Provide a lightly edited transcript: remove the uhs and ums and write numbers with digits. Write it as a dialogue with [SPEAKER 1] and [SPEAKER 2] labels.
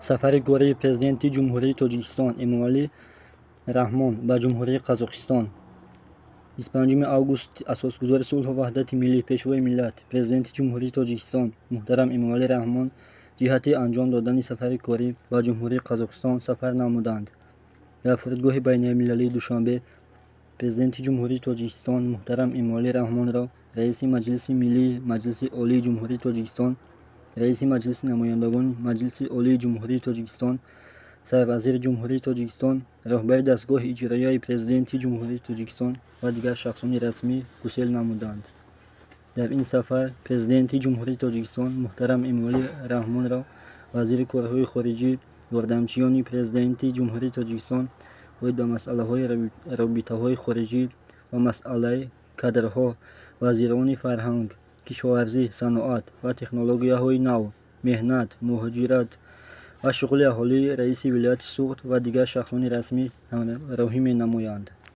[SPEAKER 1] Сафари кории Президенти Ҷумҳурии Тоҷикистон Эмомалӣ Раҳмон ба Ҷумҳурии Қазоқистон. 25 август Асосгузори сулҳу ваҳдати миллӣ, Пешвои миллат, Президенти Ҷумҳурии Тоҷикистон муҳтарам Эмомалӣ Раҳмон ҷиҳати анҷом додани сафари корӣ ба Ҷумҳурии Қазоқистон сафар намуданд. Дар фурудгоҳи байналмилалии Душанбе Президенти Ҷумҳурии Тоҷикистон муҳтарам Эмомалӣ Раҳмонро Раиси Маҷлиси Миллии Маҷлиси Олии Ҷумҳурии Тоҷикистон, Раиси Маҷлиси Намояндагони Маҷлиси Олии Ҷумҳурии Тоҷикистон, Сарвазири Ҷумҳурии Тоҷикистон, роҳбари дастгоҳи иҷроияи Президенти Ҷумҳурии Тоҷикистон ва дигар шахсони расмӣ гусел намуданд. Дар ин сафар Президенти Ҷумҳурии Тоҷикистон муҳтарам Эмомалӣ Раҳмонро вазири корҳои хориҷӣ, ёрдамчиёни Президенти Ҷумҳурии Тоҷикистон оид ба масъалаҳои робитаҳои хориҷӣ ва масъалаи кадрҳо, вазирони фарҳанг, кишоварзӣ, саноат ва технологияҳои нав, меҳнат, муҳоҷират ва шуғли аҳолӣ, раиси вилояти Суғд ва дигар шахсони расмӣ ҳамроҳӣ менамоянд.